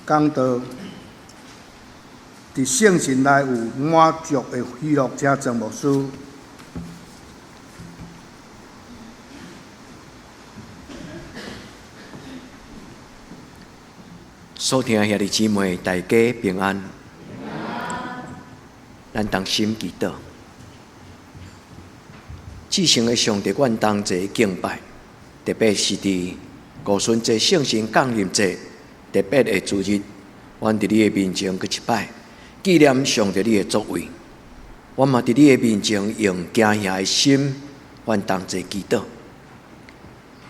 講道，佇聖神內有滿足的喜樂，請鄭牧師。所聽兄弟姊妹，大家平安。咱同心祈禱，至聖的上帝，阮同齊敬拜，特別是佇五旬節聖神降臨節特別的主日，阮佇你的面前閣一擺紀念上帝你的作為。阮嘛佇你的面前用驚嚇的心，阮同齊祈禱，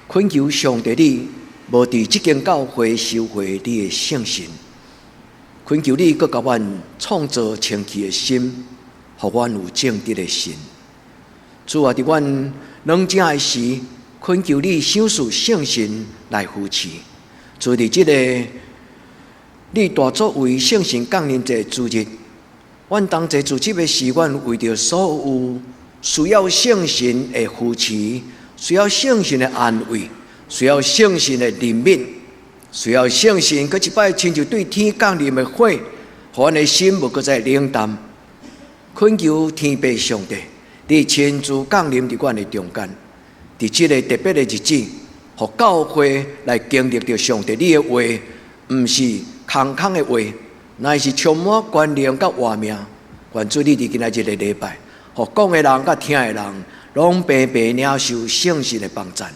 懇求上帝你無佇這間教會收回你的聖神。懇求你閣共阮創造清氣的心，予阮有正直的心。主啊，佇阮軟正的時，懇求你賞賜聖神來扶持。主佇這個你大作為聖神降臨節主日，阮同齊組織的時，阮為著所有需要聖神的扶持，需要聖神的安慰，需要聖神的憐憫。需要聖神，閣一擺親像對天降臨的火，予阮的心無閣再冷淡。懇求天父上帝，你親自降臨佇阮的中間，佇這个特別的日子，予教會來經歷著上帝你的話，毋是空空的話，乃是充滿權能佮活命。願主你佇今仔日的禮拜，予講的人佮聽的人，攏平平領受聖神的幫贊。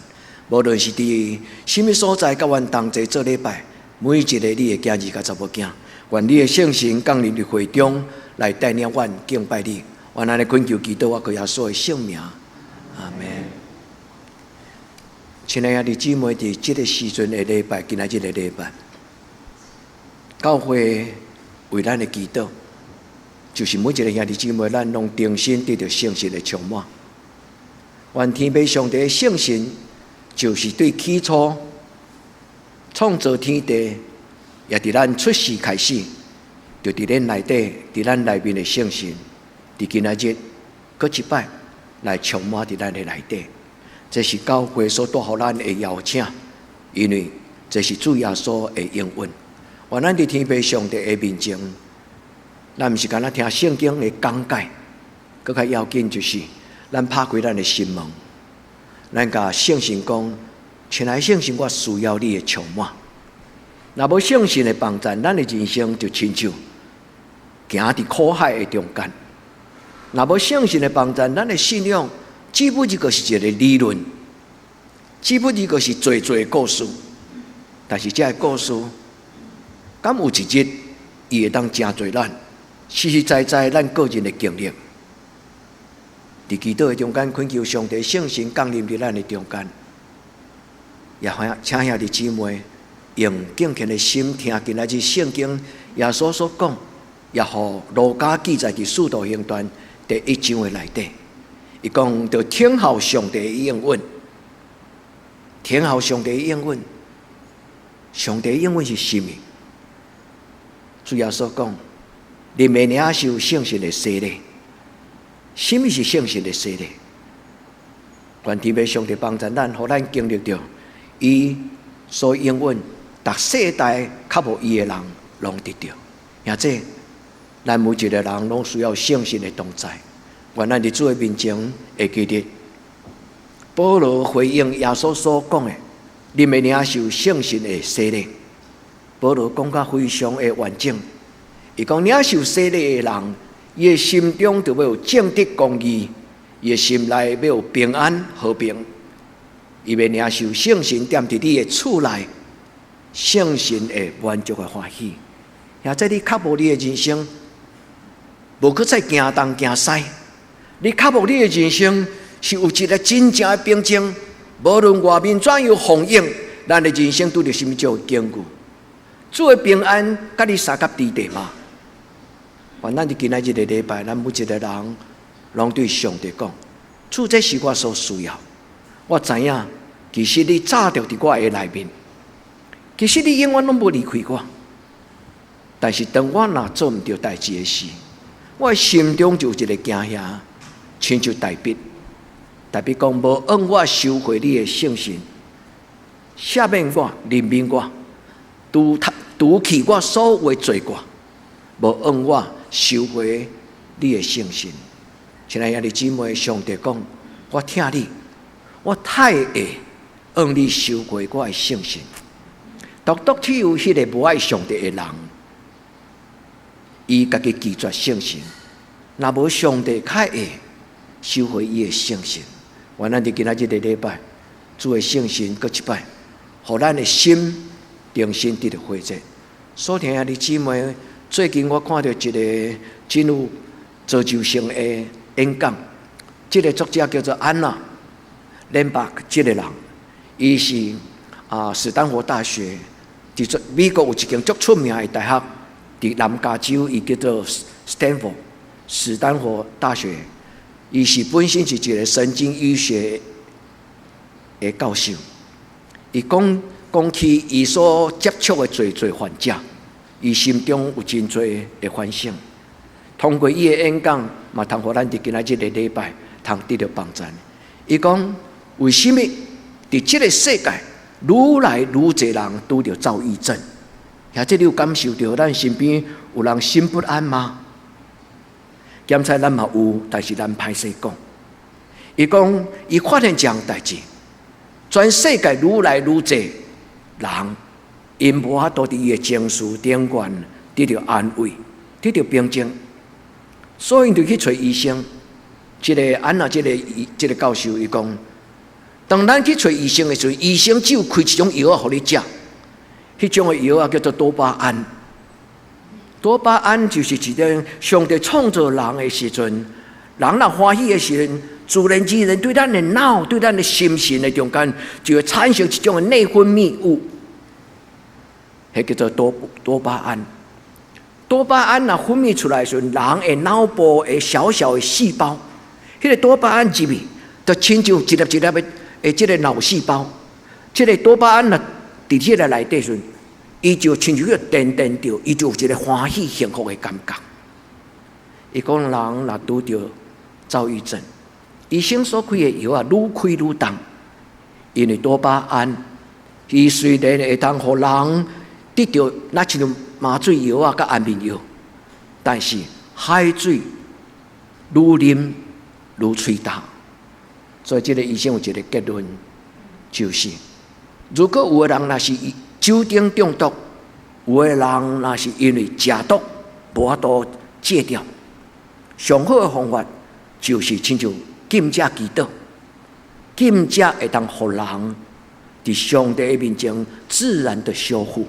無論是佇啥物所在，佮阮同齊做禮拜，每一个你的囝兒佮查某囝，願你的聖神降臨佇會中，來帶領阮敬拜你。願按呢懇求祈禱，我靠耶穌的聖名，阿們。親愛的兄弟姊妹，佇這个時陣的禮拜，今仔日的禮拜，教會為咱的祈禱，就是每一个兄弟姊妹，咱攏重新得著聖神的充滿。願天父上帝的聖神，就是對起初創造天地，也佇咱出世開始，就佇咱內底，佇咱內面的聖神，佇今仔日閣一擺來充滿佇咱的內底。這是教會所帶予咱的邀請，因為這是主耶穌的應允。願咱佇天父上帝的面前，咱毋是干焦聽聖經的講解，閣較要緊就是咱拍開咱的心門。咱共聖神講，親愛聖神，我需要你的充滿。若無聖神的幫贊，咱的人生就親像行佇苦海的中間。若無聖神的幫贊，咱的信仰只不過是一個理論，只不過是濟濟故事。但是這个故事，敢有一日，伊會當成做咱實實在在咱個人的經歷？佇祈禱的中間，懇求上帝聖神降臨佇咱的中間，也歡請兄弟姊妹用敬虔的心聽今仔日聖經耶穌所講，也予路加記載佇使徒行傳第一章的內底，伊講著聽候上帝的應允，聽候上帝的應允，上帝的應允是啥物？主耶穌講，恁欲領受聖神的洗禮。啥物是聖神的洗禮？願天父上帝幫助咱，予咱經歷著伊所應允，逐世代較無伊的人攏得著。兄弟，咱每一个人攏需要聖神的同在。願咱佇主的面前會記得，保羅回應耶穌所講的：恁欲領受聖神的洗禮。保羅講甲非常的完整，伊講領受洗禮的人，伊的心中就欲有正直公義，伊的心內欲有平安和平。伊欲領受聖神踮佇你的厝內，聖神會滿足的歡喜。或者你渴慕你的人生，無閣再行東行西。你渴慕你的人生是有一个真正的平靜，無論外面怎樣風湧，咱的人生拄著啥物種境遇，主的平安佮你相佮佇地嗎？願咱佇今仔日个禮拜，咱每一个人攏對上帝講：主，這是我所需要。我知影，其實你早就佇我的內面，其實你永遠攏無離開我。但是當我若做毋著代誌的時，我的心中就有一个驚嚇，親像大衛。大衛講：無按我收回你的聖神，赦免我，憐憫我，除除去我所有的罪過，無按我收回你的聖神。親愛兄弟姊妹，上帝講：我疼你，我太會按你收回我的聖神。獨獨只有彼个無愛上帝的人，伊家己拒絕聖神。若無上帝較會收回伊的聖神。願咱佇今仔日个禮拜，主的聖神閣一擺，予咱的心重新得著火熱。所聽兄弟姊妹，最近我看著一个真有造就性的演講，這个作者叫做安娜·連巴克，這个人，伊是史丹佛大學，佇美國有一間足出名的大學，佇南加州，伊叫做斯坦福，史丹佛大學。伊是本身是一个神經醫學的教授。伊講講起伊所接觸的濟濟患者，伊心中有真濟的反省。通過伊的演講，嘛通予咱佇今仔日个禮拜通得著幫贊。伊講為啥物佇這个世界愈來愈濟人拄著躁鬱症？或者你有感受著咱身邊有人心不安嗎？檢查咱嘛有，但是咱歹勢講。伊講伊發現一項代誌，全世界愈來愈濟人，𪜶無法度佇伊的情緒頂懸得著安慰，得著平靜，所以就去揣醫生。這个安娜，這个醫，這个教授伊講，當咱去揣醫生的時陣，醫生只有開一種藥仔予你食，彼種的藥仔叫做多巴胺。多巴胺就是一種上帝創造人的時陣，人若歡喜的時陣，自然而然對咱的腦、對咱的心神的中間，就會產生一種的內分泌物，彼叫做多巴胺。多巴胺若分泌出來的時陣，人的腦部的小小的細胞，彼个多巴胺入去，就親像一粒一粒的這个腦細胞，這个多巴胺若佇這个內底時陣，伊就親像去電電著，伊就有一个歡喜幸福的感覺。伊講人若拄著躁鬱症，醫生所開的藥啊，愈開愈重，因為多巴胺，伊雖然會當予人得著若親像麻醉藥啊，佮安眠藥，但是海水愈啉愈喙焦。所以這个醫生有一个結論，就是如果有的人若是酒精中毒，有的人若是因為食毒無法度戒掉，上好的方法就是親像禁食祈禱，禁食會當予人佇上帝的面前自然的修復。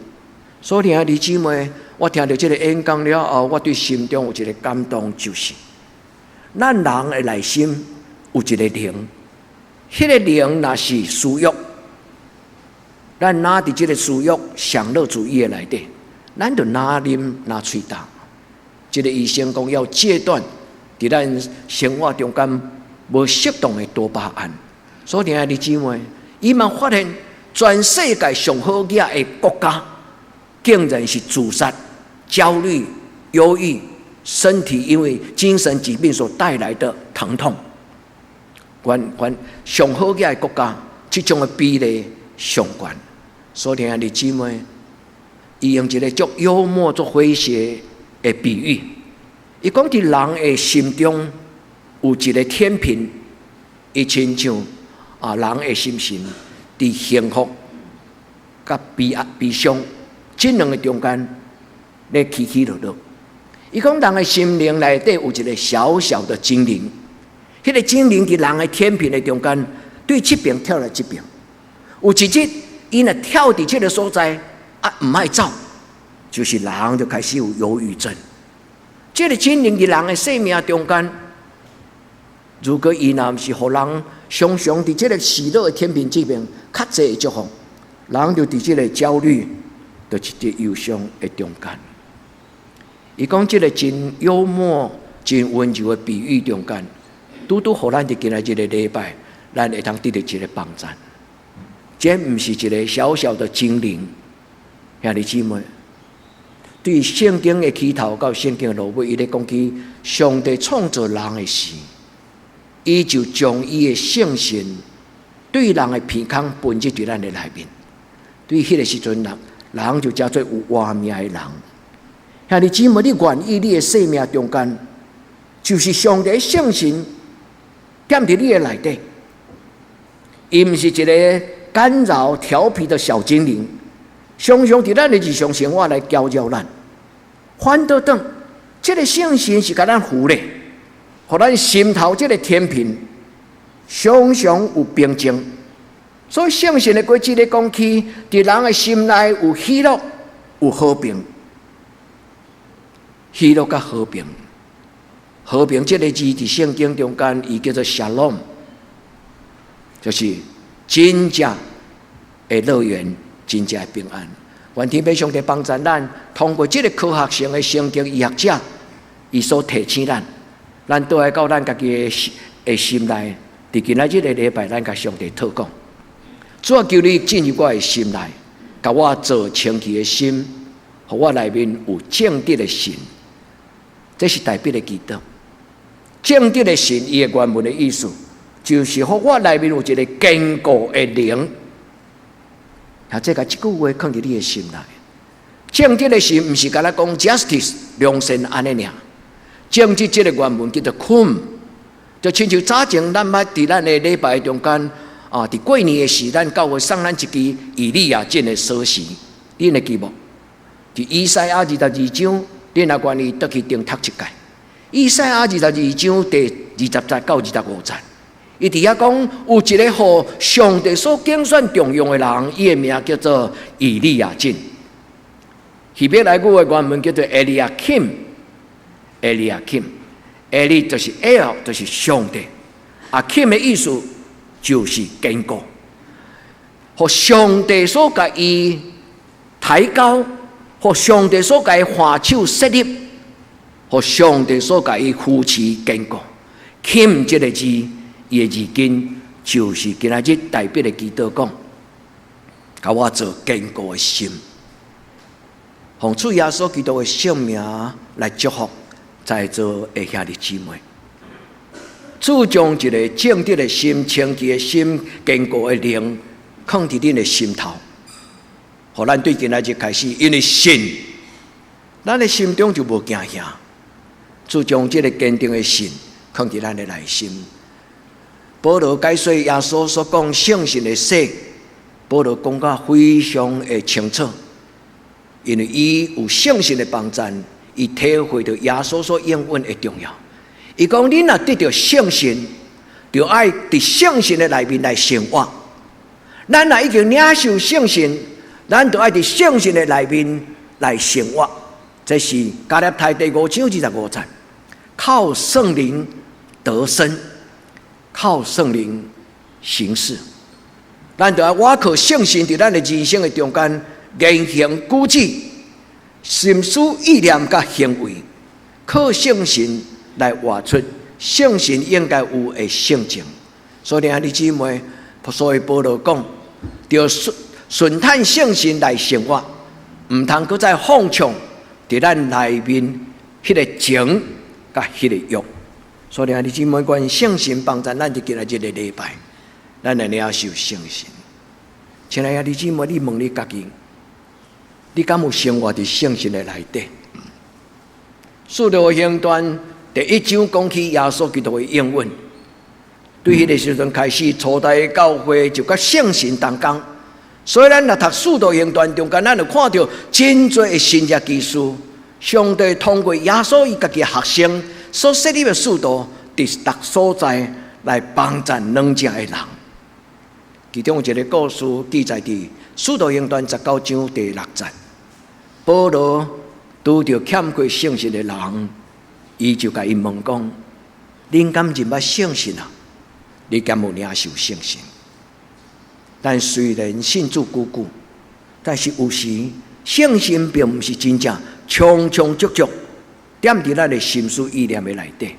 所以兄弟姊妹，我聽著這个演講了後，我對心中有一个感動，就是咱人的內心有一个靈，彼个靈若是私欲，咱若佇這个私欲享樂主義的內底，咱就若啉若喙焦。這个醫生講要戒斷佇咱生活中間無適當的多巴胺。所以兄弟姊妹，伊嘛發現全世界上好額的國家，竟然是自殺、焦慮、憂鬱、身體因為精神疾病所帶來的疼痛。懸懸上好額的國家，這種的比例上懸。所以兄弟姊妹，伊用一个足幽默、足詼諧的比喻，伊講佇人的心中有一个天平，伊親像人的心神佇幸福佮悲哀、悲傷這兩个中間咧起起落落。伊講人的心靈內底有一个小小的精靈，彼个精靈佇人的天平的中間，對這邊跳來這邊。有一日，伊若跳佇這个所在，毋愛走，就是人就開始有憂鬱症。這个精靈佇人的生命中間，如果伊若毋是予人常常佇這个喜樂的天平這邊較濟的祝福，人就佇這个焦慮，就是佇憂傷的中間。伊講這个真幽默、真溫柔的比喻中間，拄拄予咱佇今仔日个禮拜，咱會當得著一个幫贊。這毋是一个小小的精靈，兄弟姊妹，對聖經的起頭到聖經的落尾，伊咧講起上帝創造人的時，伊就將伊的聖神對人的鼻孔噴入佇咱的內面。對彼个時陣，人人就成做有活命的人。兄弟姊妹，你願意你的生命中間，就是上帝聖神踮佇你的內底，伊毋是一个干擾調皮的小精靈，常常佇咱的日常生活來攪擾咱。反倒轉，這个聖神是共咱扶咧，予咱心頭這个天平常常有平靜。所以聖神的果子咧講起，佇人的心內有喜樂，有和平。喜樂佮和平，和平這个字佇聖經中間，伊叫做 shalom，就是真正的樂園，真正的平安。願天父上帝幫助咱，通過這个科學性的聖經醫學者，伊所提醒咱，咱倒來到咱家己的心內，佇今仔這个禮拜，咱共上帝討講：主啊，求你進入我的心內，共我造清氣的心，予我內面有正直的神。這是大衛的祈禱。正直的神，伊的原文的意思，就是予我內面有一个堅固的靈。啊，這个這句話囥佇你的心內。正直的神，毋是干焦講 justice 良善按呢爾。正直這个原文叫做 kum，就親像早前咱捌佇咱的禮拜中間啊，佇過年的時，咱教會送咱一支以利亞敬的鎖匙，恁會記無？佇以賽亞22章，恁若願意倒去頂讀一擺。以賽亞22章第20節到25節，伊佇遐講有一個予上帝所揀選重用的人，伊的名叫做以利亞敬。希伯來語的原文叫做埃利亞金，埃利亞金，埃利就是 El，就是上帝。啊，金的意思就是堅固，予上帝所共伊抬高，予上帝所共伊換手設立，予上帝所共伊扶持堅固。金這个字，伊的字根就是今仔日大衛的祈禱講，共我造堅固的心。奉主耶穌基督的聖名來祝福在座的兄弟姊妹。主將一个正直的心、清潔的心、堅固的靈，囥佇恁的心頭，予咱對今仔日開始，因為信，咱的心中就無驚嚇。主將這个堅定的信囥佇咱的內心。保羅解說耶穌所講聖神的洗，保羅講甲非常的清楚。因為伊有聖神的幫贊，伊體會著耶穌所應允的重要。伊講：恁若得著聖神，就愛佇聖神的內面來生活。咱若已經領受聖神，咱就愛佇聖神的內面來生活。這是加拉太第5章25節，靠聖靈得生，靠聖靈行事。咱就愛倚靠聖神佇咱的人生的中間，言行舉止、心思意念佮行為，靠聖神來活出聖神應該有的性情。所以兄弟姊妹，所以保羅講，著順順趁聖神來生活，毋通閣再放縱佇咱內面彼个情佮彼个欲。所以兄弟姊妹，願聖神幫助咱佇今仔這个禮拜，咱來領受聖神。親愛的兄弟姊妹，你問你家己，你敢有生活佇聖神的內底？使徒行傳第1章講起耶穌基督的應允，對彼个時陣開始，初代教會就佮聖神同工。所以咱若讀使徒行傳中間，咱就看著真濟的神蹟奇事。上帝通過耶穌伊家己的學生所設立的使徒，佇逐所在來幫贊軟弱的人。其中有一个故事記載佇使徒行傳19章第6節。保羅拄著欠缺聖神的人，伊就共𪜶問講：恁敢認捌聖神啊？你敢有領受聖神？但雖然信主久久，但是有時聖神並毋是真正充充足足踮佇咱的心思意念的內底。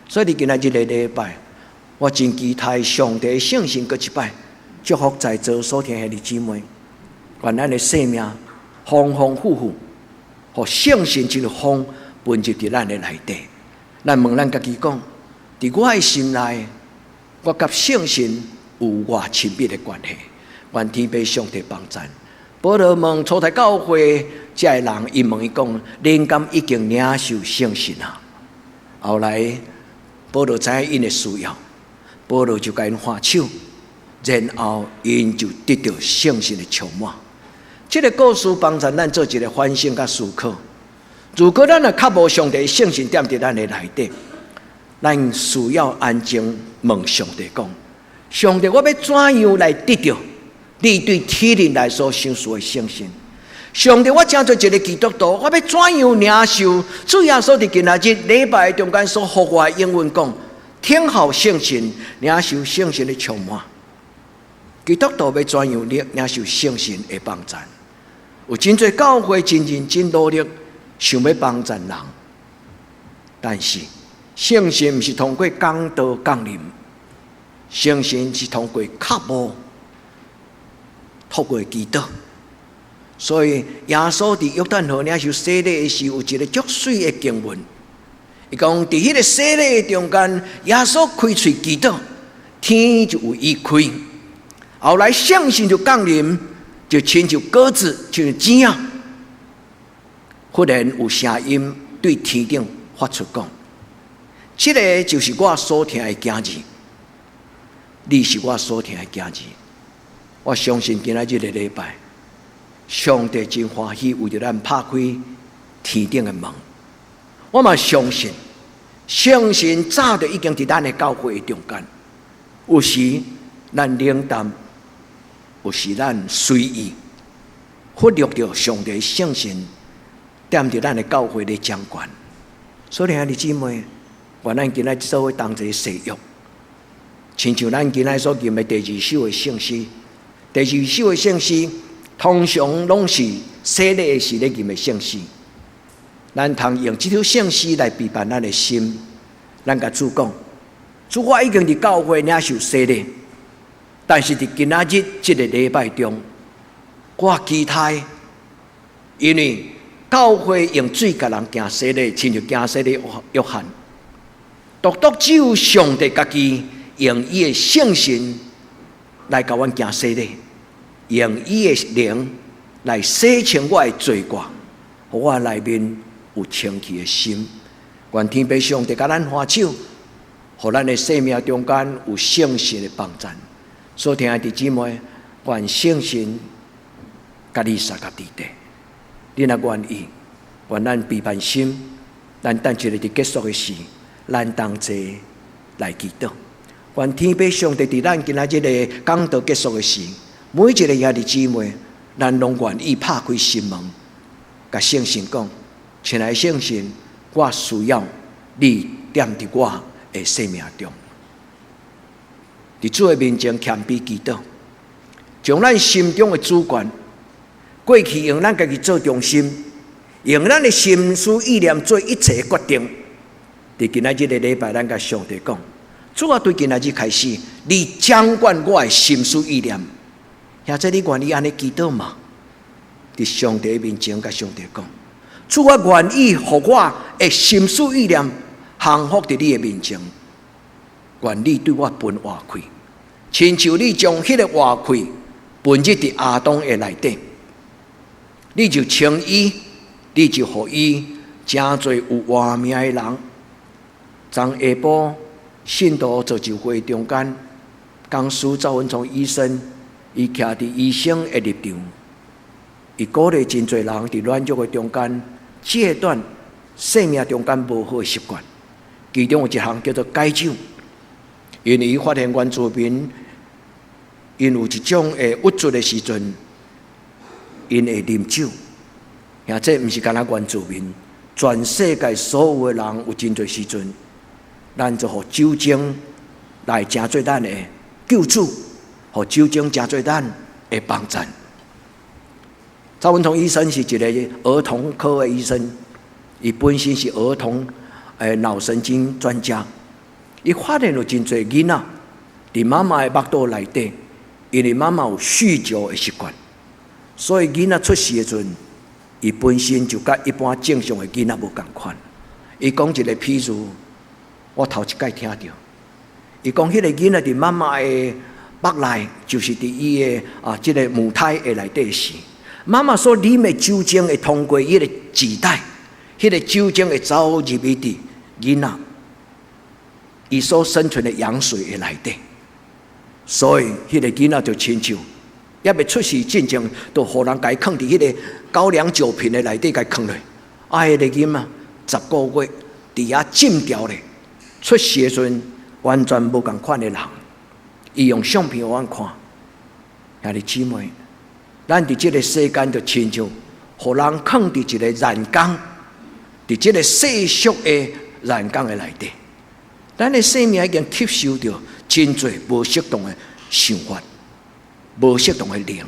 所以，佇今仔這个禮拜，我真期待上帝聖神閣一擺祝福在座所聽的兄弟姊妹，願咱的生命豐豐富富，予聖神這个風噴入佇咱的內底。咱問咱家己講：佇我的心內，我佮聖神有偌親密的關係？願天父上帝幫贊，保羅問初代教會這个人，伊問伊講：恁敢已經領受聖神啊？後來保羅知影𪜶的需要，保羅就共𪜶按手，然後𪜶就得著聖神的充滿。這个故事幫助咱做一个反省佮思考。如果咱若較無上帝聖神踮佇咱的內底，咱需要安靜問上帝講：上帝，我欲怎樣來得著你對天靈來說賞賜的聖神？上帝，我成做一个基督徒，我欲怎樣領受主耶穌佇今仔日禮拜中間所予我的應允講，聽候聖神，領受聖神的充滿。基督徒欲怎樣領受聖神的幫贊？有真濟教會真認真努力，想欲幫贊人，但是聖神毋是通過講道降臨，聖神是通過渴慕，透過祈禱。所以耶穌佇約旦河領受洗禮的時，有一个足媠的經文。伊講佇彼个洗禮的中間，耶穌開喙祈禱，天就為伊開。後來聖神就降臨，就親像鴿子，親像雞仔。忽然有聲音對天頂發出講：這个就是我所疼的囝兒，你是我所疼的囝兒。我相信今仔日个禮拜，上帝真歡喜為著咱拍開天頂的門。我嘛相信，聖神早就已經佇咱的教會的中間。有時咱冷淡，有時咱隨意，忽略著上帝聖神踮佇咱的教會咧掌權。所以兄弟姊妹，願咱今仔做伙同齊誓約，親像咱今仔所吟的第二首的聖詩，第二首的聖詩通常攏是洗禮的時咧吟的聖詩。咱通用這首聖詩來備辦咱的心，咱共主講：主，我已經佇教會領受洗禮，但是佇今仔日這个禮拜中，我期待，因為教會用水共人行洗禮，親像行洗禮約翰，獨獨只有上帝家己用伊的聖神來共阮行洗禮，用伊的靈來洗清我的罪過，予我內面有清氣的心。願天父上帝共咱按手，予咱的生命中間有聖神的幫贊。所疼的弟姊妹，願聖神佮你相佮佇咧。你若願意，願咱備辦心，咱等一下佇結束的時，咱同齊來祈禱。願天父上帝佇咱今仔日个講道結束的時，每一个兄弟姊妹，咱攏願意拍開心門，共聖神講：親愛聖神，我需要你踮佇我的生命中。佇主的面前謙卑祈禱，將咱心中的主權，過去用咱家己做中心，用咱的心思意念做一切的決定。佇今仔日个禮拜，咱共上帝講：主啊，對今仔日開始，你掌管我的心思意念。或者你願意按呢祈禱嗎？佇上帝面前，共上帝講：主，我願意予我的心思意念降服佇你的面前。願你對我分活氣，親像你將彼个活氣分入佇亞當的內底，你就稱伊，你就予伊成做有活命的人。昨下晡信徒造就會中間，講師趙文聰醫生，伊徛佇醫生的立場，伊鼓勵真濟人佇軟弱的中間戒斷生命中間無好的習慣，其中有一項叫做戒酒，因為伊發現原住民𪜶有一種會鬱卒的時陣，𪜶會啉酒，而這毋是干焦原住民，全世界所有的人有真濟時陣，咱就予酒精來成做咱的救主，予酒精成做咱的幫贊。趙文聰醫生是一个兒童科的醫生，伊本身是兒童的腦神經專家。伊發現有真濟囡仔佇媽媽的腹肚內底，因為媽媽有酗酒的習慣，所以囡仔出世的時陣，伊本身就佮一般正常的囡仔無仝款。伊講一個譬如，我頭一擺聽著，伊講彼个囡仔佇媽媽的腹內，就是佇伊的啊這个母胎的內底時，媽媽所啉的酒精會通過彼個臍帶，彼個酒精會走入去佇囡仔伊所生存的羊水的內底，所以彼個囡仔就親像猶未出世進前，就予人共伊囥佇彼個高粱酒瓶的內底，共伊囥落。啊，彼個囡仔10個月佇遐浸牢咧，出世的時陣完全無仝款的人。伊用相片予阮看，兄弟姊妹，咱佇這個世間就親像予人囥佇一個染缸，佇這個世俗的染缸的內底，咱的生命已經吸收著真濟無適當的想法，無適當的靈。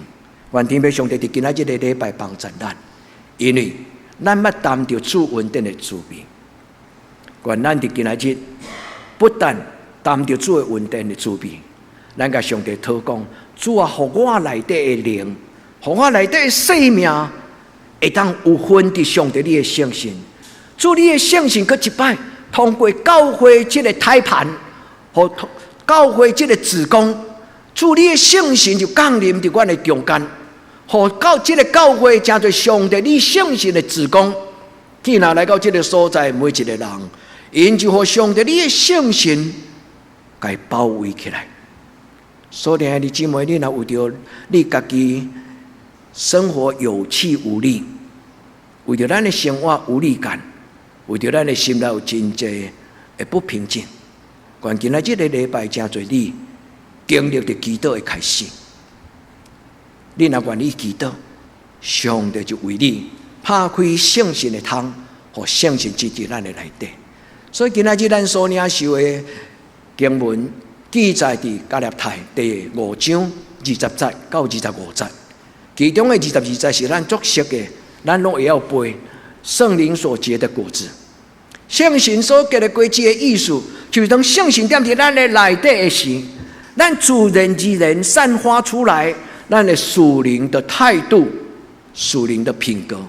願天父上帝佇今仔這個禮拜幫助咱，因為咱捌擔著主恩典的滋味。願咱佇今仔日不但擔著主的恩典的滋味，咱共上帝禱告，主啊，予我內底的靈，予我內底的生命，會當有份佇上帝你的聖神。主你的聖神閣一擺，通過教會這個胎盤，和教會這個子宮，主你的聖神就降臨佇阮的中間，予到這個教會成做上帝你聖神的子宮。既然來到這個所在，每一個人，𪜶就予上帝你的聖神共伊包圍起來。所以，兄弟姊妹，你若為著你家己生活有氣無力，為著咱的生活無力感，為著咱的心內有真濟的不平靜，願今仔這個禮拜成做你經歷著祈禱的開始。你若願意祈禱，上帝就為你拍開聖神的窗，予聖神進入咱的內底。所以今仔日咱所領受的經文記載佇加拉太第五章20節到25節，其中的22節是咱足熟的，咱攏會曉背聖靈所結的果子。聖神所結的果子的意思，就是當聖神踮佇咱的內底的時，咱自然而然散發出來咱的屬靈的態度、屬靈的品格。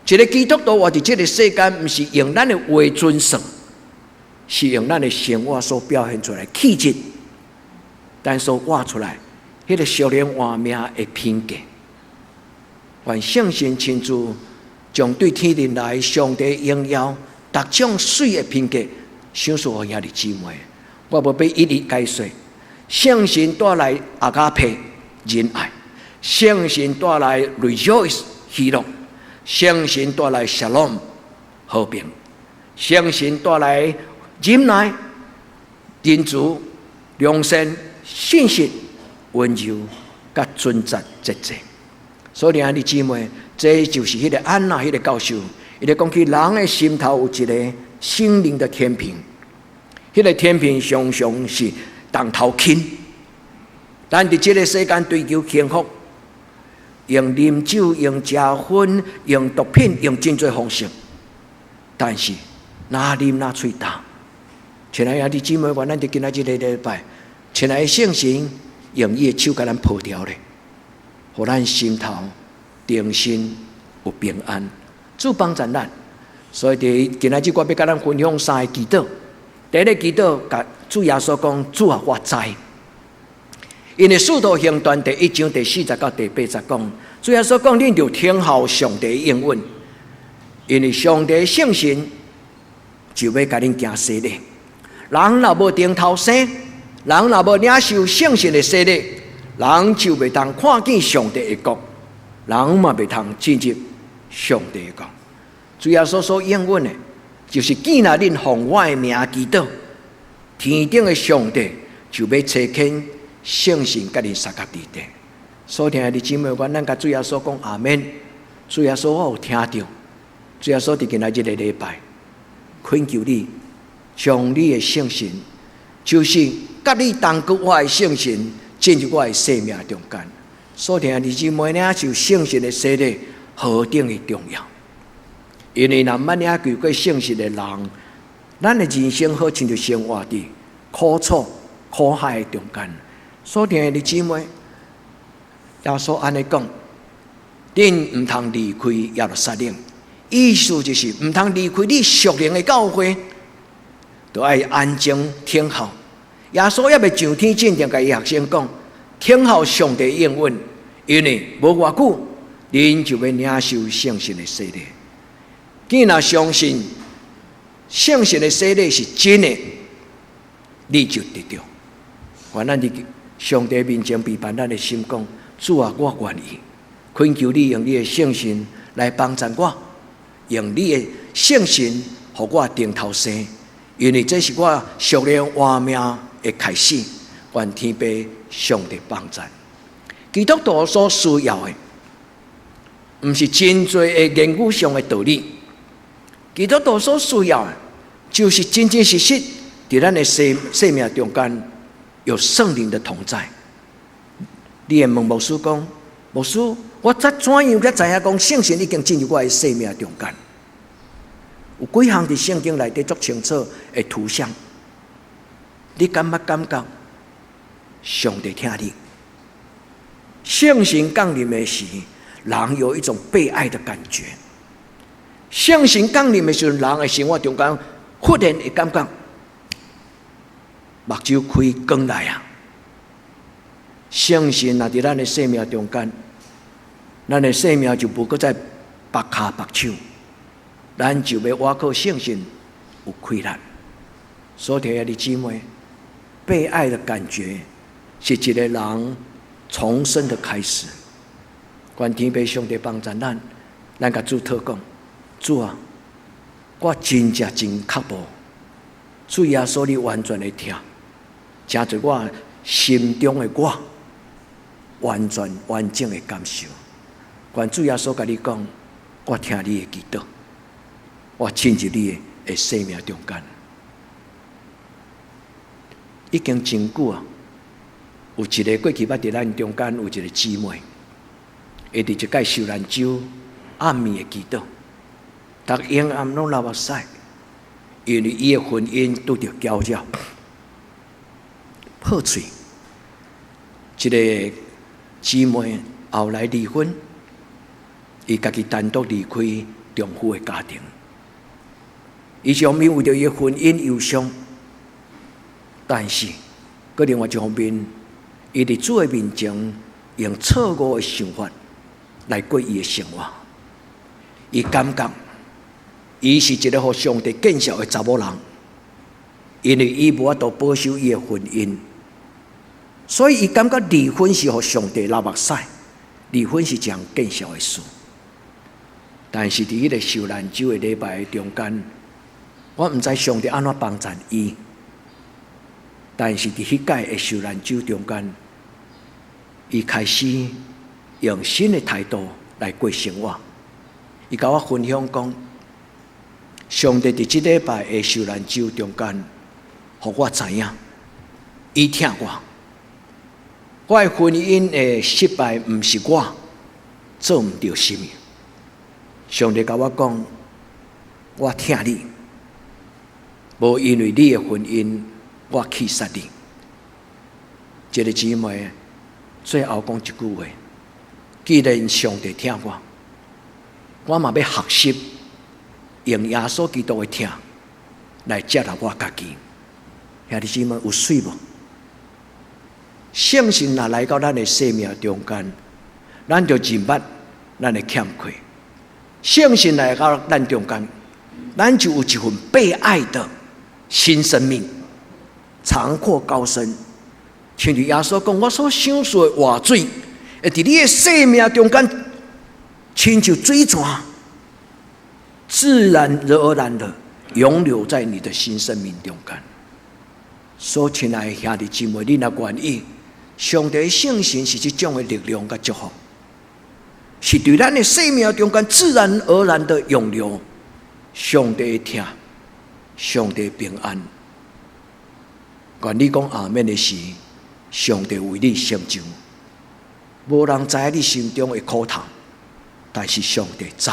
一個基督徒活佇這個世間，毋是用咱的話準算，是用咱的生活所表現出來氣質，咱所活出來，彼個屬靈活命的品格。願聖神親自將對天頂來上帝榮耀、逐種媠的品格，賞賜予兄弟姊妹。我無欲一一解說。聖神帶來 agape 仁愛，聖神帶來 rejoice 喜樂，聖神帶來 shalom 和平，聖神帶來忍耐、仁慈、良善、信實、溫柔、佮尊節節制。所以兄弟姊妹，這就是彼個安娜彼個教授，伊咧講起人的心頭有一個心靈的天平，彼個天平常常是當頭輕。咱佇這個世間追求幸福，用啉酒、用食薰、用毒品、用真濟方式，但是若啉若喙焦。親愛兄弟姊妹，願咱佇今仔這個禮拜，親愛的聖神用伊的手共咱抱牢咧，予咱心頭重新有平安，主幫助咱。所以佇今仔日，我欲共咱分享三个祈禱。第一個祈禱，共主耶穌講：主啊，我知。因為使徒行傳第一章第四節到第八節講，主耶穌講：恁著聽候上帝應允，因為上帝聖神就欲共恁行洗禮。人若無重頭生，人若無領受聖神的洗禮，人就袂當看見上帝的國，人嘛袂通進入上帝的國。主耶穌所應允的，就是既然恁奉我的名祈禱，天頂的上帝就欲差遣聖神共恁相佮佇底。所以，兄弟姊妹，願咱共主耶穌講阿們。主耶穌，我有聽著。主耶穌佇今仔這個禮拜，懇求你將你的聖神，就是佮你同閣活的聖神，進入我的生命中間。所以，兄弟姊妹，領受聖神的洗禮何等的重要！因為若毋捌領受過聖神的人，咱的人生好親像生活佇苦楚、苦海的中間。所以，兄弟姊妹，耶穌按呢講，恁毋通離開耶路撒冷，意思就是毋通離開你屬靈的教會，著愛安靜聽候。耶穌猶未上天進前，共伊學生講，聽候上帝應允，因為無偌久，恁就欲領受聖神的洗禮。既若相信聖神的洗禮是真的，你就得著。願咱佇上帝面前備辦咱的心講：主啊，我願意，懇求你用你的聖神來幫助我，用你的聖神予我重頭生，因為這是我屬靈活命的開始。願天父上帝幫贊。基督徒所需要的，毋是真濟的言語上的道理。基督徒所需要的，就是真真實實佇咱的生命中間有聖靈的同在。你會問牧師講：牧師，我怎樣才知影講聖神已經進入我的生命中間？有幾項佇聖經內底足清楚的圖像，你敢捌感覺上帝疼你？聖神降臨的時，人有一種被愛的感覺。聖神降臨的時陣，人的生活中間忽然會感覺目睭開光來啊！聖神若佇咱的生命中間，咱的生命就無閣再縛跤縛手，咱就欲倚靠聖神有氣力。所以兄弟姊妹，被愛的感覺是一個人重生的開始。願天父上帝幫助咱，咱共主禱告，主啊，我真正真渴慕，主耶穌你完全的疼，成做我心中的我完全完整的感受。願主耶穌共你講，我聽你的祈禱，我進入你的生命中間。已經真久啊，有一个過去捌佇咱中間有一个姊妹，伊佇一擺受難週暗暝的祈禱，逐昏暗攏流目屎，因為伊的婚姻拄著攪擾破碎。這个姊妹後來離婚，伊家己單獨離開丈夫的家庭，伊一方面為著伊的婚姻憂傷，但是，閣另外一方面，伊佇主的面前用錯誤的想法來過伊的生活。伊感覺伊是一个予上帝見笑的查某人，因為伊無法度保守伊的婚姻，所以伊感覺離婚是予上帝流目屎，離婚是一項見笑的事。但是佇彼个受難週的禮拜中間，我毋知上帝按怎幫贊伊。但是佇彼擺的受難週中間，伊開始用新的態度來過生活。伊共我分享講，上帝佇這禮拜的受難週中間，予我知影，伊疼我。我的婚姻的失敗，毋是我做毋著啥物。上帝共我講，我疼你，無因為你的婚姻，我棄殺你。這个姊妹最後講一句話：既然上帝疼我，我嘛欲學習用耶穌基督的疼來接納我家己。兄弟姊妹有媠無？聖神若來到咱的生命中間，咱就認捌咱的欠缺。聖神來到咱中間，咱就有一份被愛的新生命，長闊高深。親像耶穌講，我所賞賜的活水，會佇你的生命中間，親像水泉，自然而然的湧流在你的新生命中間。所以，親愛的兄弟姊妹，你若願意，上帝聖神是這種的力量佮祝福，是佇咱的生命中間自然而然的湧流。上帝的疼，上帝平安。願你講阿們的時，上帝為你成就。無人知影你心中的苦痛，但是上帝知。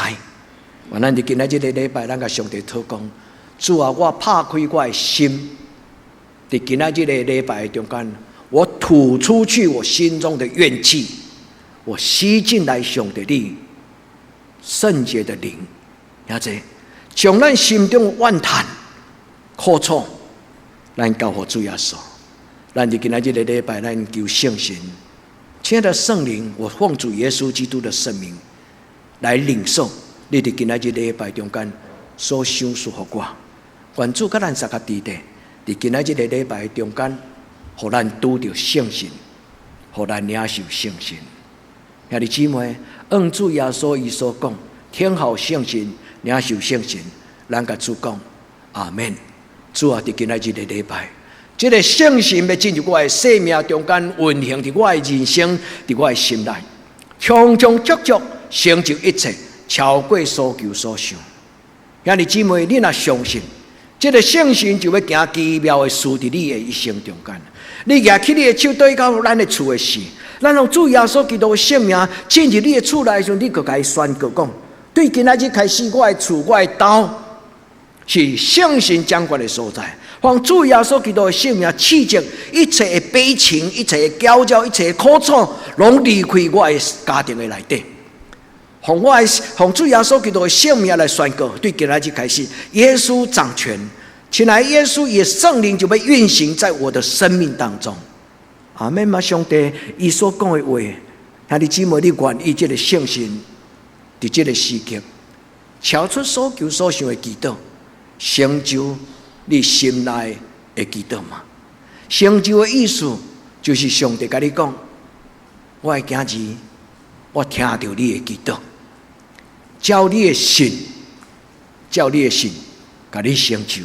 願咱佇今仔這个禮拜，咱共上帝禱告，主啊，我拍開我的心，佇今仔這个禮拜中間，我吐出去我心中的怨氣，我吸進來上帝你聖潔的靈，兄弟，將咱心中的怨嘆、苦楚，咱交予主耶穌。咱佇今仔這个禮拜，咱求聖神，親愛的聖靈，我奉主耶穌基督的聖名，來領受你佇今仔日禮拜中間所賞賜予我。願主佮咱相佮佇咧，佇今仔日個禮拜中間，予咱拄著聖神，予咱領受聖神。兄弟姊妹，按主耶穌伊所講，聽候聖神，領受聖神，咱共主講，阿門。主啊，佇今仔日個禮拜，這個聖神欲進入我的生命中間，運行佇我的人生，佇我的心內，充充足足成就一切，超過所求所想。兄弟姊妹，你若相信，這個聖神就欲行奇妙的事佇你的一生中間。你舉起你的手對到咱的厝的時，咱用主耶穌基督的聖名進入你的厝內的時陣，你就共伊宣告講：對今仔日開始，我的厝、我的兜是聖神掌管的所在。奉主耶穌基督的聖名，斥責一切的悲情、一切的攪擾、一切的苦楚，攏離開我的家庭的內底。奉主耶穌基督的聖名來宣告，對今仔日開始，耶穌掌權。親愛耶穌伊聖靈就欲運行在我的生命當中。阿們嗎？上帝伊所講的話，兄弟姊妹，你願意這個聖神佇這個時刻，超出所求所想的祈禱，成就你心內的祈禱嗎？成就的意思就是上帝共你講，我的囝兒，我聽著你的祈禱，照你的信，照你的信，共你成就。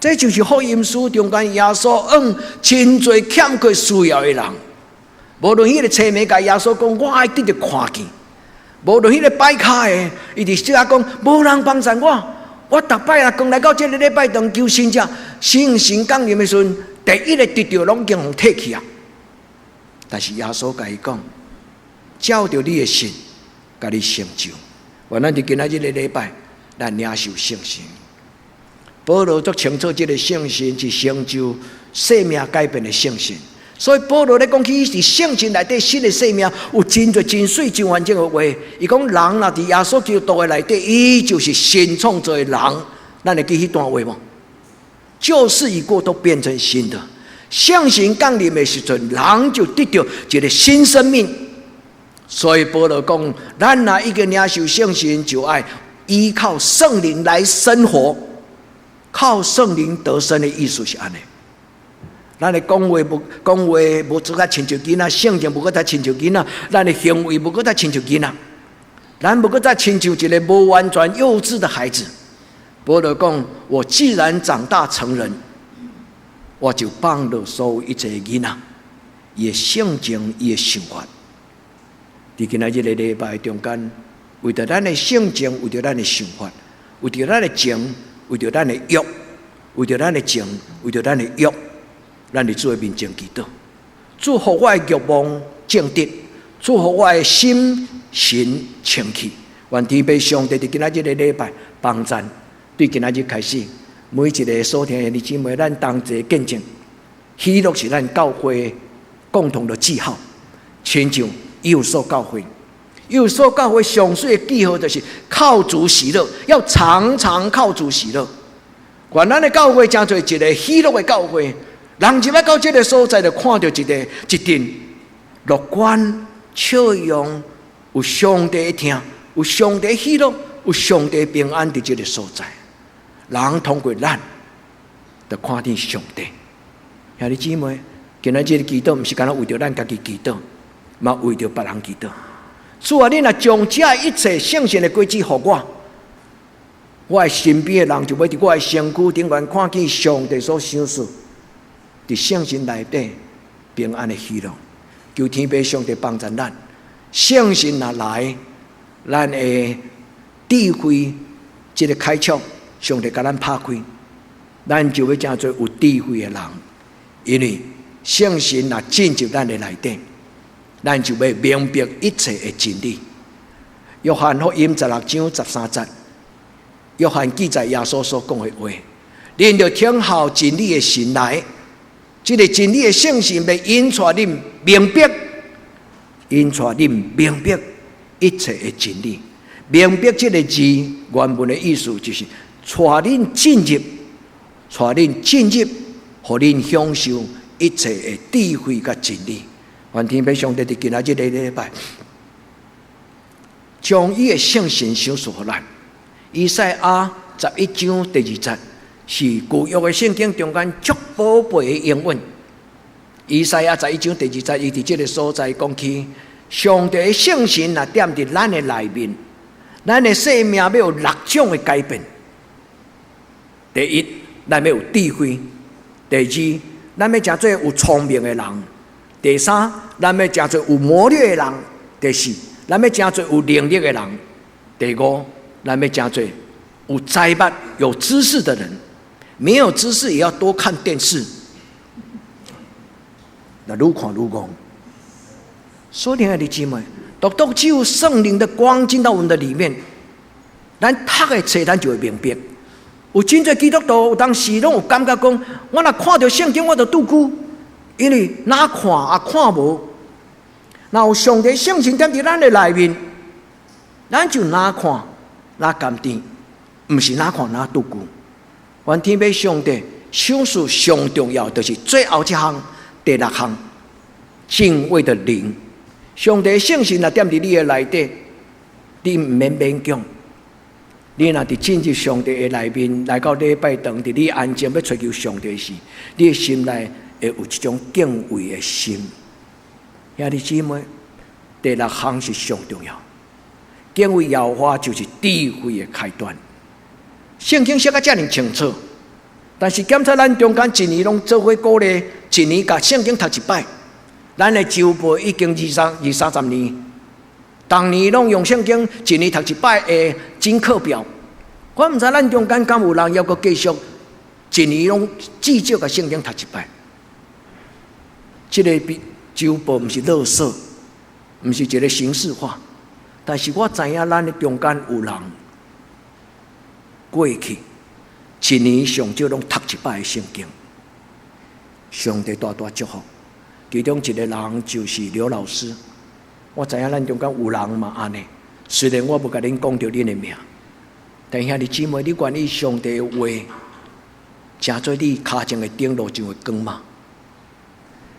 這就是福音書中間耶穌按真濟欠缺需要的人，無論彼個青盲共耶穌講，我愛得著看見；無論彼個跛跤的，伊佇這講，無人幫助我，我逐擺啊，剛來到這个禮拜堂求神者，聖神降臨的時陣，第一个得著攏經予提去啊。但是耶穌共伊講，照著你的信，共你成就。願咱佇今仔日个禮拜，咱領受聖神。保羅足清楚，這个聖神是成就生命改變的聖神。所以保羅咧講起佇聖神內底新的生命，有真濟真媠真完整的話。伊講人若佇耶穌基督的內底，伊就是新創造的人。咱會記彼段話無？舊事已過，都變成新的。聖神降臨的時陣，人就得著一个新生命。所以保羅講，咱若已經領受聖神，就愛依靠聖靈來生活。靠聖靈得生的意思是按呢。咱的講話無講話無閣再親像囡仔，性情無閣再親像囡仔，咱的行為無閣再親像囡仔，咱無閣再親像一个無完全幼稚的孩子。保羅講：我既然長大成人，我就放落所有一切囡仔，伊的性情，伊的想法。佇今仔日个禮拜中間，為著咱的性情，為著咱的想法，為著咱的情，為著咱的欲，為著咱的情，為著咱的欲，咱佇主的面前祈禱。主予我的欲望正直，主予我的心神清氣。願天父上帝佇今仔日个禮拜幫贊，對今仔日開始，每一个所聽的弟姊妹，咱同齊見證，喜樂是咱教會共同的記號，親像以弗所教會，以弗所教會上媠的記號就是靠主喜樂，要常常靠主喜樂。願咱的教會成做一个喜樂的教會，人入來到這个所在，就看著一个一陣樂觀、笑容，有上帝的疼，有上帝喜樂，有上帝平安佇這个所在。人通過咱，就看見上帝。兄弟姊妹，今仔日个祈禱，毋是干焦為著咱家己祈禱，嘛為著別人祈禱。主啊，你若將這一切聖神的果子予我，我的身邊的人就欲佇我的身軀頂懸看見上帝所賞賜，佇聖神內底平安的喜樂。求天父上帝幫助咱，聖神若來，咱的智慧這个開竅，上帝共咱拍開，咱就欲成做有智慧的人。因為聖神若進入咱的內底，咱就欲明白一切的真理。約翰福音16章13節，約翰記載耶穌所講的話：恁著等候真理的神來，這个真理的聖神欲引帶恁明白，引帶恁明白一切的真理。明白這个字原文的意思就是帶恁進入，帶恁進入，予恁享受一切的智慧佮真理。願天父上帝佇今仔日个禮拜，將伊的聖神賞賜予咱。以賽亞11章第2節是舊約的聖經中間足寶貝的應允。以賽亞十一章第二節，伊佇這个所在講起，上帝的聖神若踮佇咱的內面，咱的生命欲有六種的改變。第一，咱欲有智慧；第二，咱欲成做有聰明的人；第三，咱欲成做有謀略的人；第四，咱欲成做有能力的人；第五，咱欲成做有知識、有知識的人。沒有知識也要多看電視。那愈看愈戇。所以，親愛的姊妹，獨獨只有聖靈的光進到我們的裡面，咱讀的冊，咱就會明白。有真濟基督徒有當時攏有感覺講，我若看著聖經，我就拄久，因為哪看也看無。若有上帝聖神踮佇咱的內面，咱就哪看哪甘甜，毋是哪看哪拄久。願天父上帝賞賜上重要，就是最後這項第六項敬畏的靈。上帝聖神若踮佇你的內底，你毋免勉強。你若佇進入上帝的內面，來到禮拜堂，佇你安靜欲揣求上帝時，你的心內會有一種敬畏的心。兄弟姊妹，第六項是上重要，敬畏耶和華就是智慧的開端。聖經寫甲遮爾清楚，但是檢查咱中間一年攏做伙鼓勵，一年共聖經讀一擺。咱的週報已經二三二三十年，逐年攏用聖經一年讀一擺的真課表。我毋知咱中間敢有人猶閣繼續一年攏至少共聖經讀一擺。這个比週報毋是垃圾，毋是一个形式化，但是我知影咱的中間有人過去一年上少攏讀一擺的聖經，上帝大大祝福。其中一个人就是劉老師，我知影咱中間有人嘛按呢，雖然我無共恁講著恁的名，但兄弟姊妹，你願意上帝的話，成做你跤前的燈，路上的光嗎？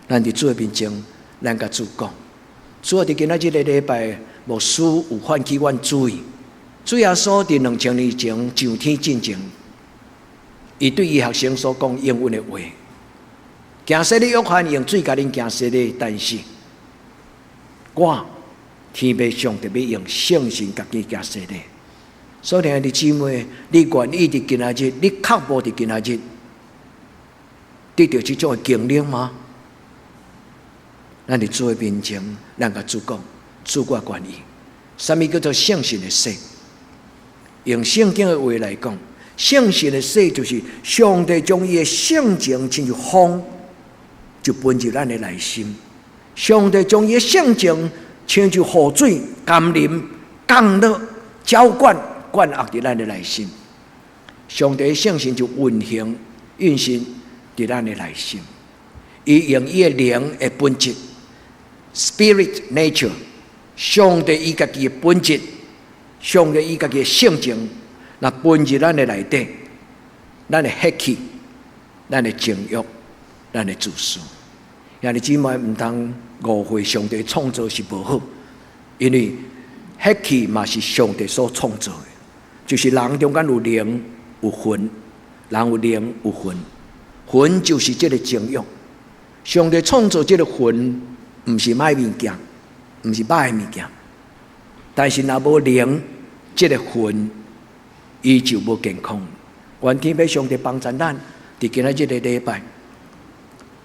咱佇主的面前，咱共主講，主啊，佇今仔這个禮拜，牧師有喚起阮注意。主耶穌佇2000年前上天進前，伊對伊學生所講應允的話。行洗禮約翰用水共恁行洗禮，但是我天父上帝欲用聖神共恁行洗禮。所以，兄弟姊妹，你願意佇今仔日，你渴慕佇今仔日得著這種的經歷嗎？咱佇主的面前，咱共主講，主我願意。啥物叫做聖神的洗？用聖經的話來講，聖神的洗就是上帝將伊的性情親像風，就噴入咱的內心。上帝將伊的性情親像雨水、甘霖降落、澆灌、灌壓佇咱的內心。上帝的聖神就運行、運行佇咱的內心。伊用伊的靈的本質，spirit nature，上帝伊家己的本質，上帝伊家己的性情，若噴入咱的內底，咱的血氣，咱的情欲，咱的自私。兄弟姊妹，毋通誤會上帝創造是無好，因為血氣嘛是上帝所創造的，就是人中間有靈有魂，人有靈有魂，魂就是這个情欲。上帝創造這个魂，毋是歹物件，毋是歹物件，但是若無靈，這个魂伊就無健康。願天父上帝幫助咱，佇今仔這个禮拜，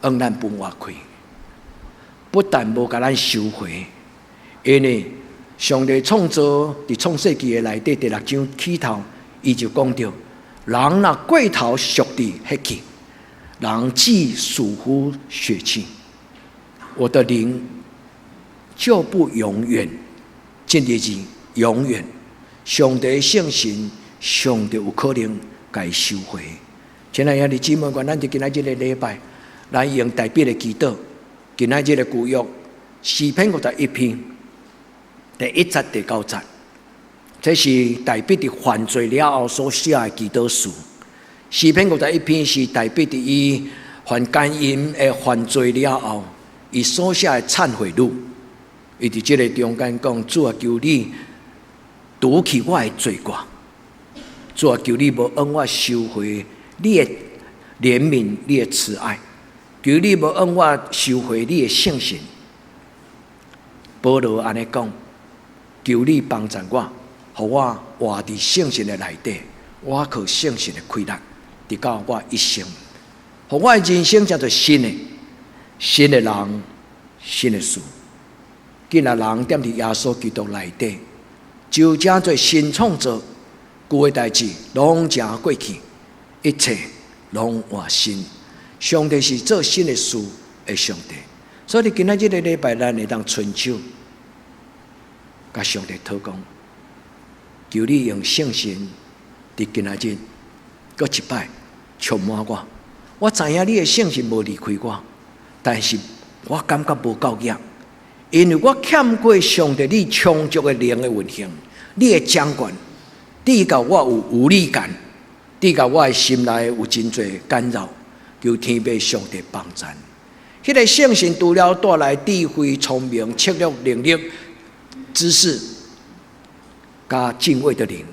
向咱分活開，不但無共咱收回，因為上帝創造佇創世紀的內底第六章起頭，伊就講著，人若過頭屬佇血氣，人既屬乎血氣，我的靈就不永遠。這個字永遠，上帝聖神，上帝有可能共伊收回。親愛的兄弟姊妹，願咱佇今仔這个禮拜，來用大衛的祈禱。今仔這个舊約詩篇51篇第1節第9節，這是大衛佇犯罪了後所寫的祈禱詩。詩篇五十一篇是大衛佇伊犯姦淫的犯罪了後，伊所寫的懺悔錄。伊佇這个中間講：主啊，求你除去我的罪過。主啊，求你無向我收回你的憐憫、你的慈愛，求你無向我收回你的聖神。保羅按呢講，求你幫助我，予我活佇聖神的內底，我靠聖神的氣力，直到我一生，予我的人生成做新的、新的人、新的事。既然人踮佇耶穌基督內底，就成做新創造，舊的代誌攏成過去，一切攏換新。上帝是做新的事的上帝，所以今仔這个禮拜，咱會當伸手，共上帝討講，求你用聖神佇今仔日閣一擺充滿我。我知影你的聖神無離開我，但是我感覺無夠額，因為我欠過上帝你充足的靈的運行，你的掌權，致到我有無力感，致到我的心內有真濟干擾，求天父上帝幫贊。彼个聖神除了帶來智慧、聰明、策略、能力、知識，佮敬畏的靈，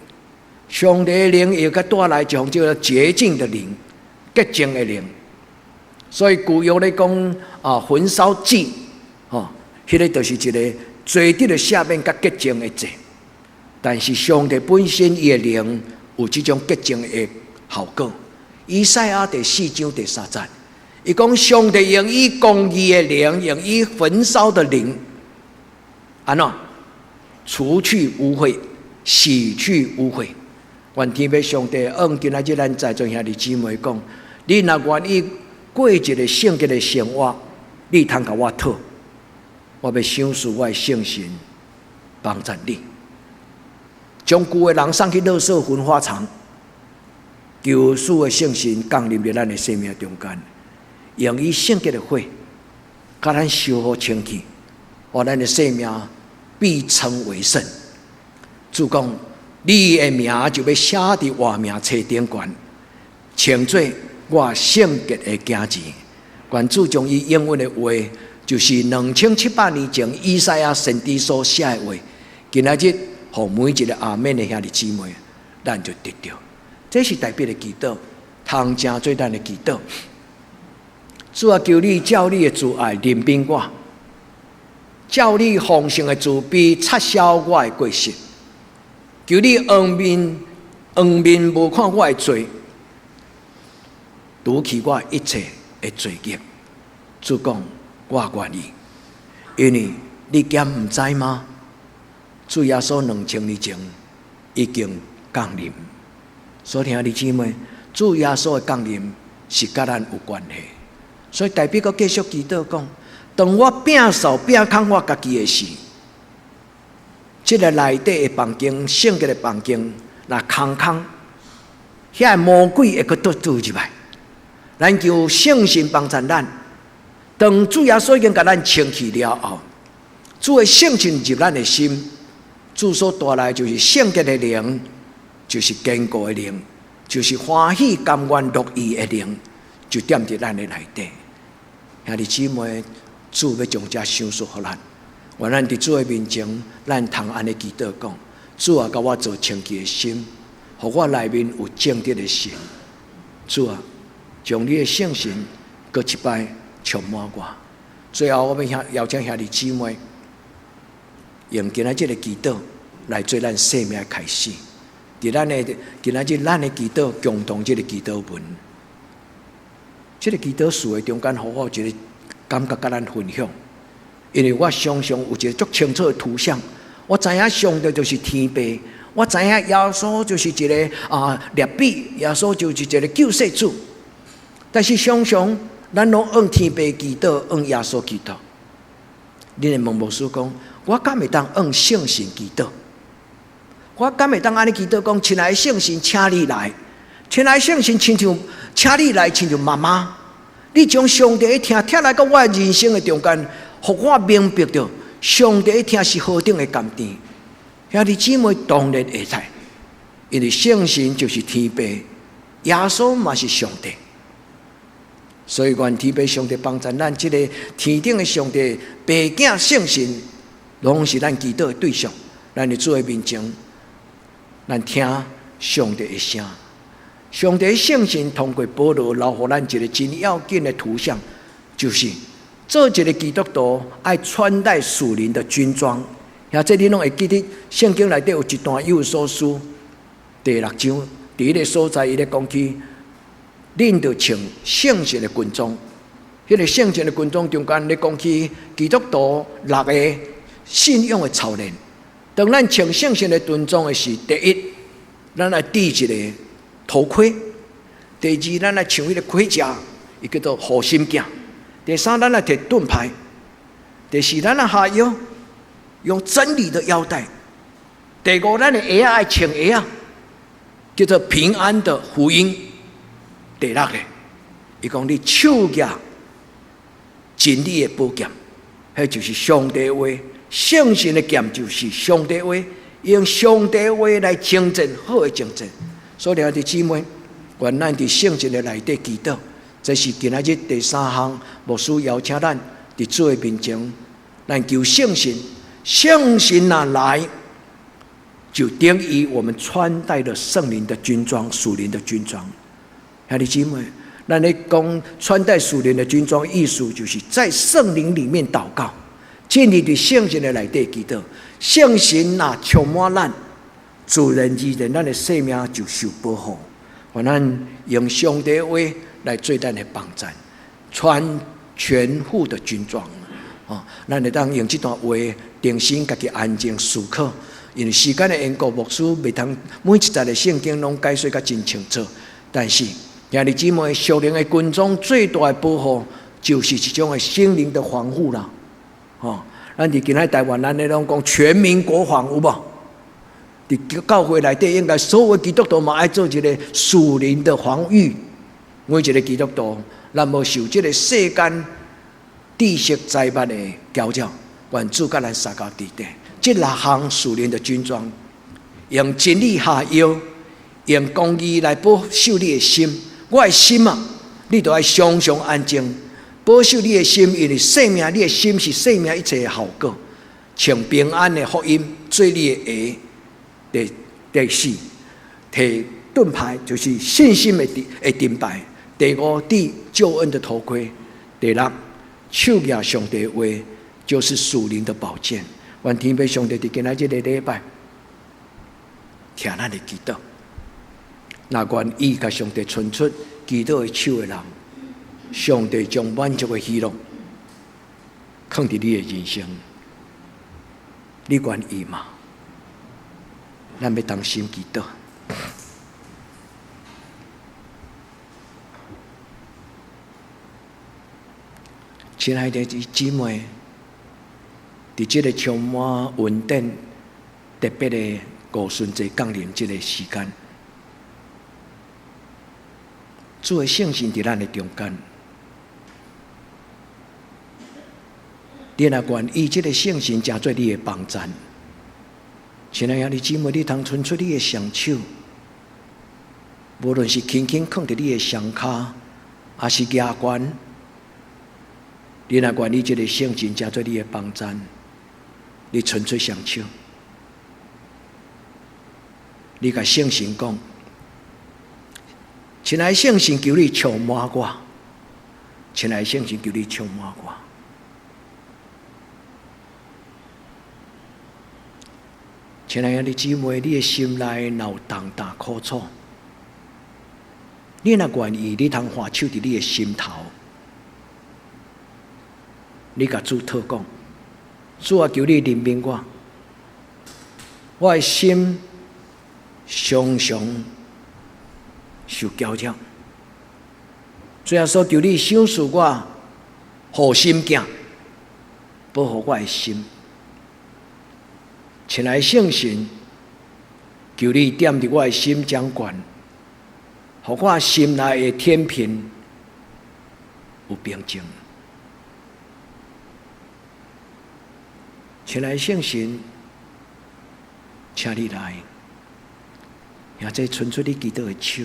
上帝的靈會閣帶來一項叫做潔淨的靈、潔淨的靈。所以舊約咧講啊，焚燒祭，吼，彼个就是一个罪得的赦免佮潔淨的祭。但是上帝本身伊的靈有這種潔淨的效果。以賽亞第四章第三節，伊講上帝用伊公義的靈，用伊焚燒的靈，按怎除去污穢，洗去污穢。願天父上帝恩今仔日咱在座兄弟姊妹講，你若願意過一個聖潔的生活，你通共我討，我欲賞賜我的聖神幫助你，將舊的人送去垃圾焚化廠，求主的聖神降臨佇咱的生命中間，用伊聖潔的火，共咱燒予清氣，予咱的生命必稱為聖。主講，你的名就欲寫佇活名冊頂懸，稱做我聖潔的囝兒。願主將伊應允的話，就是2700年前以賽亞先知所寫的話，今仔日予每一個阿們的兄弟姊妹，咱就得著。這是大衛的祈禱，通成做咱的祈禱。主啊，求你照你的慈愛憐憫我，照你豐盛的慈悲擦消我的過失。求你仰面仰面無看我的罪，除去我一切的罪孽。主講，我願意，因為你敢毋知嗎？主耶穌2000年前已經降臨。所以兄弟姊妹，主耶穌的降臨是佮咱有關係。所以大衛閣繼續祈禱講：當我摒掃摒空我家己的時，這个內底的房間，聖潔的房間，若空空，遐个魔鬼會閣倒轉入來。咱求聖神幫助咱，當主耶穌已經共咱清去了後，主的聖神入咱的心，主所帶來就是聖潔的靈，就是堅固的靈，就是歡喜甘願樂意的靈，就踮佇咱的內底。兄弟姊妹，主欲將這賞賜予咱，願咱佇主的面前，咱通按呢祈禱講：主啊，共我造清潔的心，予我內面有正直的神。主啊，將你的聖神閣一擺充滿我。最後，我欲邀請兄弟姊妹，用今仔這个祈禱來做咱生命的開始。佇咱的今仔日，咱的祈禱共同這个祈禱文，這个祈禱詞的中間，予我有一个感覺，佮咱分享。因為我常常有一个足清楚的圖像，我知影上帝就是天父，我知影耶穌就是一个啊拉比，耶穌就是一个救世主。但是常常咱攏向天父祈禱，向耶穌祈禱。你會問牧師講，我敢會當向聖神祈禱？我敢會當按呢祈禱講，親愛的聖神，請你來，親愛的聖神，親像請你來，親像媽媽，你將上帝的疼疼來到我的人生的中間，予我明白著上帝的疼是何等的甘甜。兄弟姊妹當然會使，因為聖神就是天父，耶穌嘛是上帝。所以願天父上帝幫助咱這个天頂的上帝，父子聖神，攏是咱祈禱的對象。咱佇主的面前，咱聽上帝的聲。上帝聖神通過保羅留予咱一個真要緊的圖像，就是做一個基督徒愛穿戴屬靈的軍裝。兄弟，你攏會記得聖經內底有一段以弗所書第六章，佇彼个所在，伊咧講起，恁著穿聖神的軍裝。彼個聖神的軍裝中間咧講起基督徒六个信仰的操練。當咱穿聖神的軍裝的時，第一，咱愛戴一个頭盔；第二，咱愛穿彼个盔甲，伊叫做護心鏡；第三，咱愛提盾牌；第四，咱愛哈腰，用真理的腰帶；第五，咱的鞋仔愛穿鞋仔，叫做平安的福音；第六个，伊講你手舉真理的寶劍，彼就是上帝話，聖神的劍就是上帝話，用上帝話來征戰，好的征戰。所以兄弟姊妹，願咱佇聖神的內底祈禱，這是今仔日第三項牧師邀請咱佇主的面前，咱求聖神，聖神若來，就等於我們穿戴了聖靈的軍裝，屬靈的軍裝。兄弟姊妹，咱咧講穿戴屬靈的軍裝，意思就是在聖靈裡面禱告，進入佇聖神的內底祈禱，聖神若充滿咱，自然而然，咱的生命就受保護。願咱用上帝話來做咱的幫贊，穿全副的軍裝。哦，咱會當用這段話定心家己安靜思考，因為時間的緣故，牧師袂通每一節的聖經攏解說甲真清楚。但是兄弟姊妹，屬靈的軍裝最大的保護，就是一種的心靈的防護啦。吼，咱佇今仔台灣，咱咧攏講全民國防有無？佇教會內底，應該所有基督徒嘛愛做一個屬靈的防禦。每一個基督徒，咱無受這個世間知識財物的攪擾，願主佮咱相共佇底。這六項屬靈的軍裝，用真理下腰，用公義來保守你的心。我的心啊，你著愛常常安靜，保守你的心，因為生命，你的心是生命一切的效果。穿平安的福音做你的鞋。第四，提盾牌就是信心的盾牌。第五，戴救恩的頭盔。第六，手舉上帝話，就是屬靈的寶劍。願天父上帝佇今仔這個禮拜，聽咱的祈禱。若願意共上帝伸出祈禱的手的人，上帝將滿足的喜樂囥佇你的人生。你願意嗎？咱欲同心祈禱。親愛的姊妹，佇這个充滿恩典、特別的五旬節降臨這个時間，主的聖神佇咱的中間，你若願意，這个聖神成做你的幫贊。親愛的姊妹，你通伸出你的雙手，無論是輕輕囥佇你的雙跤，抑是舉懸，你若願意這个聖神成做你的幫贊，你伸出雙手，你共聖神講：親愛的聖神，求你充滿我；親愛的聖神，求你充滿我。親愛的姊妹，你的心內若有重擔苦楚，你若願意，你通放手佇你的心頭，你共主禱講：主啊，求你憐憫我，我的心常常受攪擾。主耶穌，求你賞賜我護心鏡，保護我的心。親愛聖神，求你踮佇我的心掌權，予我心內的天平有平靜。親愛聖神，請你來，現在伸出你祈禱的手，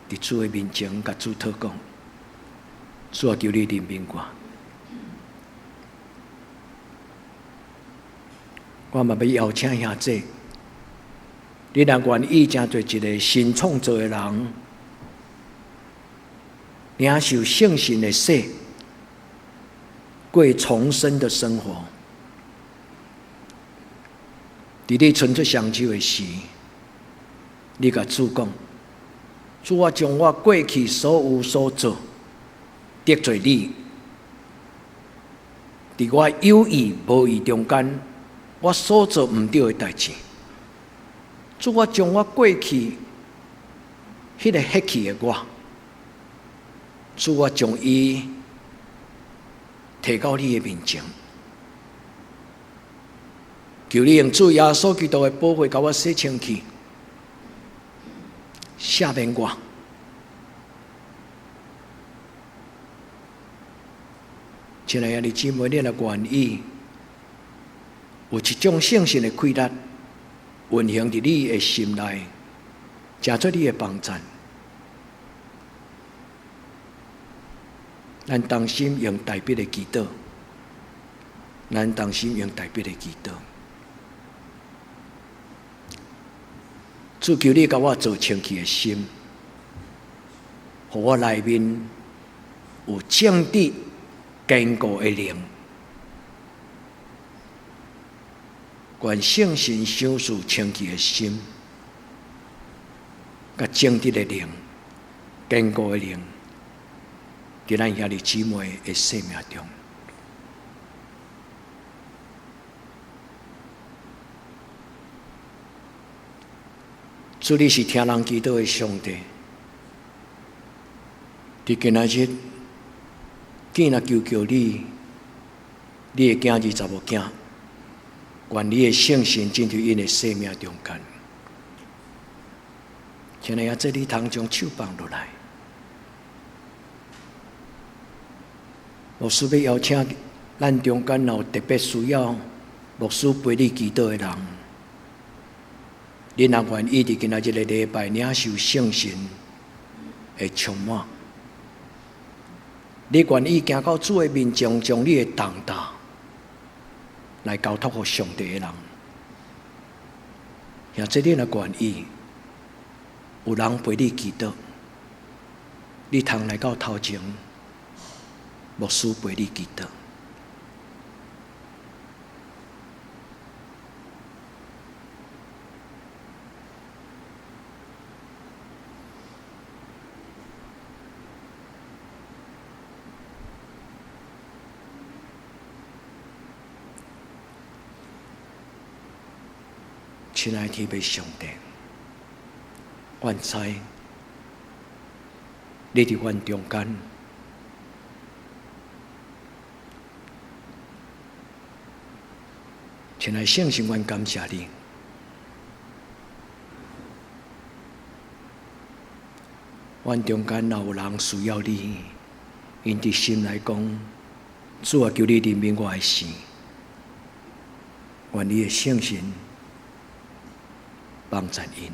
佇主的面前，共主禱告，主啊，求你憐憫我。我嘛欲邀請兄弟，你若願意成做一个新創造的人，領受聖神的洗，過重生的生活。佇你伸出雙手的時，你共主講：主，我將我過去所有所做得罪你，佇我有意無意中間，我所做毋對的代誌。主，我將我過去彼个彼去的我，主，我將伊提到你的面前，求你用主耶穌基督的寶血，共我洗清氣，赦免我。親愛的兄弟姊妹，你若願意，有一種聖神的氣力運行佇你的心內，成做你的幫贊。咱同心用代筆的祈禱，咱同心用代筆的祈禱。主，求你共我做清氣的心，予我內面有正直堅固的靈，願聖神賞賜清氣的心，佮正直的靈、堅固的靈，佇咱兄弟姊妹的生命中。主，你是聽人祈禱的上帝，佇今仔日，囝若求求你，你的囝兒查某囝，願你的聖神進入𪜶的生命中間。親愛的，這你通將手放落來。牧師欲邀請咱中間若有特別需要牧師陪你祈禱的人，你若願意佇今仔日个禮拜領受聖神的充滿，你願意行到主的面前，將你的重擔來交託予上帝的人，或者你若願意，有人陪你祈禱，你通來到頭前，牧師陪你祈禱。親愛的天父上帝，阮知你佇阮中間，親愛聖神，阮感謝你。阮中間若有人需要你，𪜶佇心內講：主啊，求你憐憫我的心，願你的聖神幫贊𪜶。